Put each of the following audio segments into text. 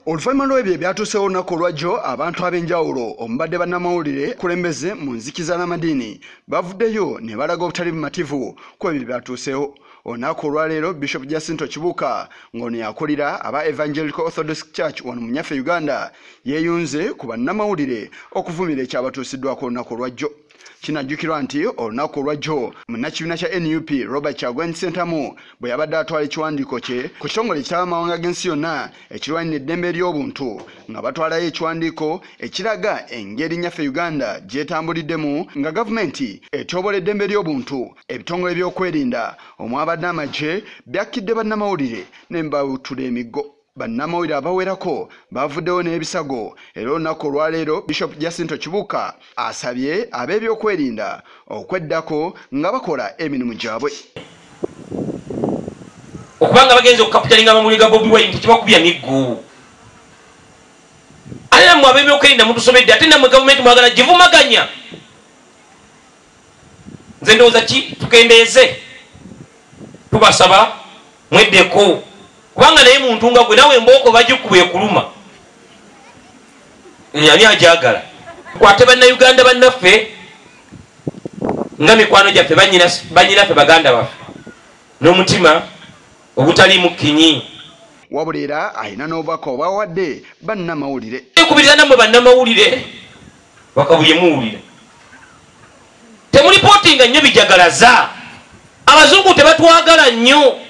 Oluvannyuma lw'ebyo ebyatuusewo olunaku olwajjo, abantu ab'enjawulo omubadde bannamawulire kulembeze mu nzikiza n'amadiini bavuddeyo ne balaga obutali bumativu ku ebyo byatuusewo. Olunaku olwaleero Bishop Jacinto Kibuuka ng'ono yakulira aba Evangelical Orthodox Church wano mu Nyaffe Uganda yeeyunze ku bannamawulire okuvumira ekyabatuusiddwako olunaku olwajjo. Kinajjukirwa nti olunaku olwajjo munnakibiina kya NUP Robert Kyagulanyi Ssentamu bwe yabadde atwala ekiwandiiko kye ku kitongole ekitaba amawanga g'ensi yonna ekirwanirira eddembe ly'obuntu nga batwalayo ekiwandiiko ekiraga engeri Nyaffe Uganda gy'etambuliddemu nga gavumenti etyobola eddembe ly'obuntu. Ebitongole by'okwerinda omwabadde amagye byakkidde bannamawulire ne mbawutula emiggo. Bannamawulire abawerako bavuddewo n'ebisago era olunaku olwaleero Bishop Jacinto Kibuuka asabye ab'ebyokwerinda okweddako nga bakola emirimu gyabwe. Okubanga bagenze okukapitalinga amawulire ga Bobi Wine tekibakubya miggo. Ate nammwe ab'ebyokwerinda mutusobedde, ate nammwe gavumenti mwagala givumaganya. Nze ndowooza ki tukendeeze, tubasaba mweddeko. Kubanga naye muntu nga gwe nawe embooko bagikuba ekuluma. Ani agyagala? Kwate bannayuganda bannaffe nga mikwano gyaffe bannyinaffe baganda baffe n'omutima ogutaliimu kinyi. Wabula era alina n'obubaka obwawadde bannamawulire. Ekubiriza nammwe bannamawulire wakabuye muwulira. Temulipootinga nnyo bijagalaza. Abazungu tebatwagala nnyo.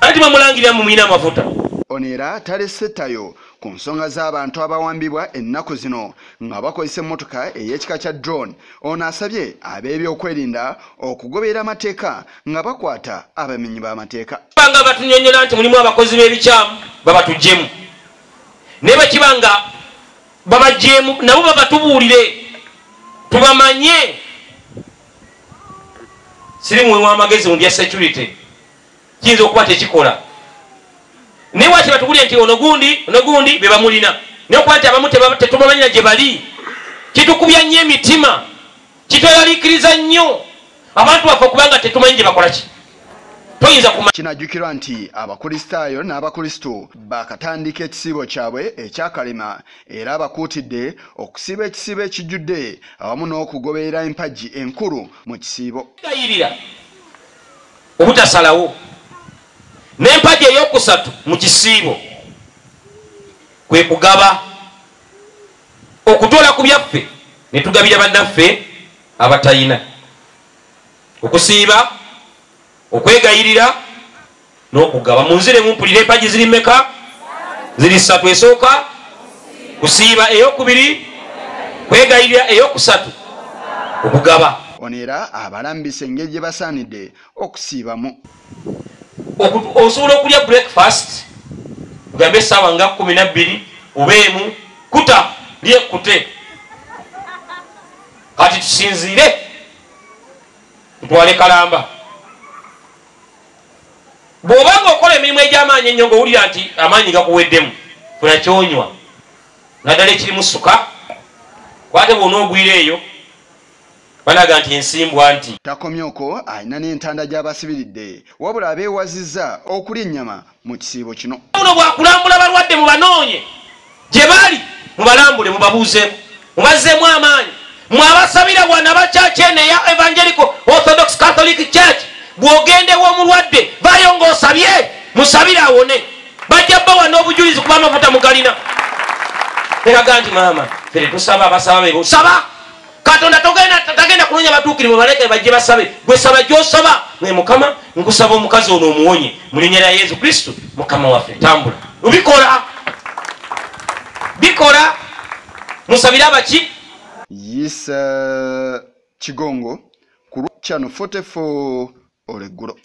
Anti bamulangirira mu mulina amafuta. Ono era talese ttayo ku nsonga z'abantu abawambibwa ennaku zino nga bakozesa emmotoka ey'ekika kya drone. Ono asabye ab'ebyokwerinda okugoberera amateeka nga bakwata abamenyi b'amateeka. Banga batunyonnyola nti mulimu abakozi b'ebikyamu babatuggyemu, naye bwe nga babaggyemu nabo babatubuulire tubamanye. Siri muwe w'amagezi mu bya security kiyinza okuba tekikola, naye waki batugulye nti ono gundi ono gundi be bamulina, naye okuba nti abamu tetumamanyira gye bali kitukubya nnyo emitima, kitweraliikiriza nnyo abantu baffe okubanga tetumanyi gye bakola ki. Toyinza kumanya. Kinajjukirwa nti Abakristaayo n'Abakristu baakatandika ekisiibo kyabwe ekyakalema era abakuutidde okusiiba ekisiibo ekijjudde awamu n'okugoberera empagi enkulu mu kisiibo. Gayirira obutasalawo n'empagi ey'okusatu mu kisiibo kwe kugaba, okutoola ku byaffe ne tugabira bannaffe abatayina. Okusiiba, okwegayirira n'okugaba. Munzire mumpulire, empagi ziri mmeka? Ziri ssatu. Esooka kusiiba, ey'okubiri kwegayirira, ey'okusatu okugaba. Ono era abalambisa engeri gye basaanidde okusiibamu. Osobola okulya breakfast tugambe essaawa nga 12 oba 1, kuta lyekute. Kati tusinziire tutwale kalamba. Bw'obanga okola emirimu egy'amaanyi ennyo ng'owulira nti amaanyi gakuweddemu, funa ky'onywa naddala ekirimu ssuka, kwate bw'onoogwira eyo balaga nti ensimbwa nti. Takomye okwo, alina n'entanda gy'abasibiridde wabula abeewazizza okulya ennyama mu kisiibo kino. Buno bwakulambula balwadde mubanoonye gye bali, mubalambule, mubabuuzeeko, mubazzeemu amaanyi. Mwabasabira wano aba church eno eya Evangelical Orthodox Catholic Church, bw'ogenda ew'omulwadde vaayo ng'osabye, musabire awone. Bajja bbawa n'obujulizi kuba amafuta mugalina. Teraga nti maama ffe tetusaba, abasaba be saba. Katonda tagenda kunoonya batuukirivu baleke bajje basabe. Gwe saba gy'osaba, mwe Mukama nkusaba omukazi ono omuwonye mu linnya lya Yesu Kristo Mukama waffe. Tambula obikola, bikola. Musabire abaki. Yisa Kigongo ku Channel 44 olweggulo.